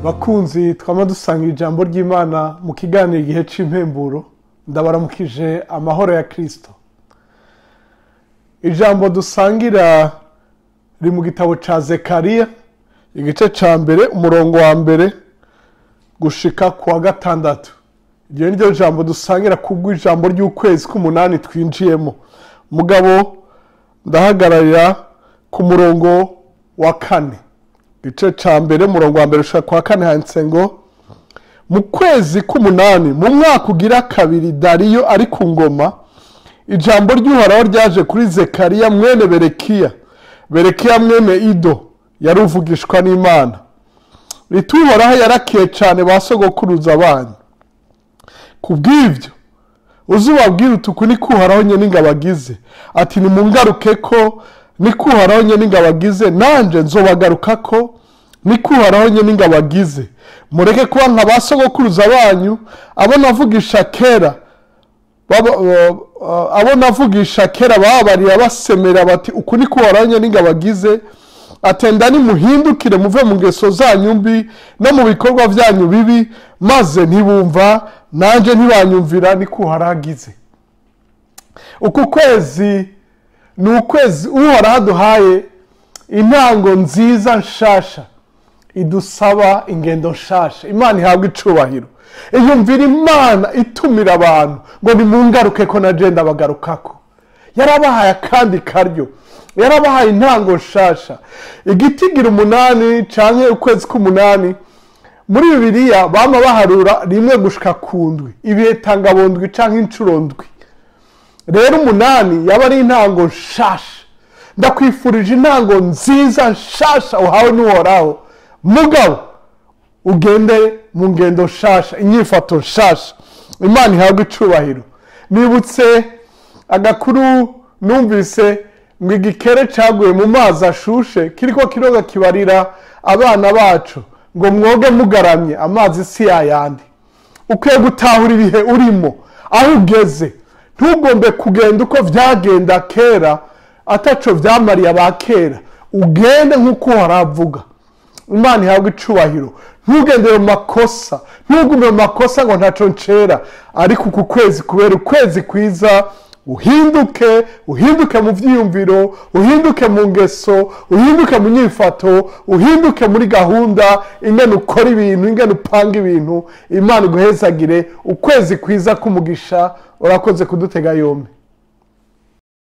Bakunzi twama dusanga ijambo ry'Imana mu kiganiro Igihe c'Impemburo, ndabaramukije amahoro ya Kristo. Ijambo dusangira riri mu gitabo ca Zekariya, igice ca mbere, umurongo wa mbere gushika ku wa gatandatu. Iryo ni ryo jambo dusangira kubw'ijambo ry'ukwezi k'umunani twinjiyemo. Mugabo ndahagararira ku murongo wa kane. Igice ca mbere, umurongo wa mbere gushika ku wa kane handitse ngo: mu kwezi k'umunani, mu mwaka ugira kabiri Dariyo ari ku ngoma, ijambo ry'Uhoraho ryaje kuri Zekariya mwene Berekiya, Berekiya mwene Ido, yari uvugishwa n'Imana. Riti: Uhoraho yarakiye cane ba sogokuruza banyu. Kubw'ivyo uzubabwire uti: uku niko Uhoraho nyene ingabo agize, ati: nimungarukeko, niko Uhoraho nyene ingabo agize, nanje nzobagarukako, niko Uhoraho nyene ingabo agize. Mureke kuba nka ba sogokuruza banyu, abo navugisha kera, abo navugisha kera babarira basemera bati: uku niko Uhoraho nyene ingabo agize, atenda nimuhindukire muve mu ngeso zanyu mbi no mu bikorwa vyanyu bibi, maze ntibumva nanje ntibanyumvira, niko Uhoraho agize. Uku kwezi ni ukwezi Uhoraho aduhaye intango nziza nshasha idusaba ingendo nshasha. Imana ihabwa icubahiro. Iyumvira Imana itumira abantu ngo nimungaruke ko naje ndabagarukako. Yarabahaye akandi karyo, yarabahaye intango nshasha. Igitigira umunani canke ukwezi k'umunani muri Bibiliya bama baharura rimwe gushika ku ndwi, ibihe tangabondwi canke incuro ndwi. Rero umunani yaba ari intango nshasha. Ndakwifurije intango nziza nshasha uhawe n'Uhoraho. Mugabo ugende mu ngendo nshasha, inyifato nshasha. Imana ihabwe icubahiro. Nibutse agakuru numvise ngo igikere caguye mu mazi ashushe kiriko kiroga kibarira abana bacu ngo mwoge mugaramye, amazi si yayandi. Ukwiye gutahura ibihe urimo, aho ugeze. Ntugombe kugenda uko vyagenda kera, ataco vyamariye aba kera. Ugende nk'uko Uhoraho avuga. Imana ihabwe icubahiro. Ntugendere mu makosa, ntugume mu makosa ngo ntaco ncera. Ariko uku kwezi kubera ukwezi kwiza, uhinduke, uhinduke mu vyiyumviro, uhinduke mu ngeso, uhinduke mu nyifato, uhinduke muri gahunda, ingene ukora ibintu, ingene upanga ibintu. Imana iguhezagire ukwezi kwiza k'umugisha. Urakoze kudutega yombi.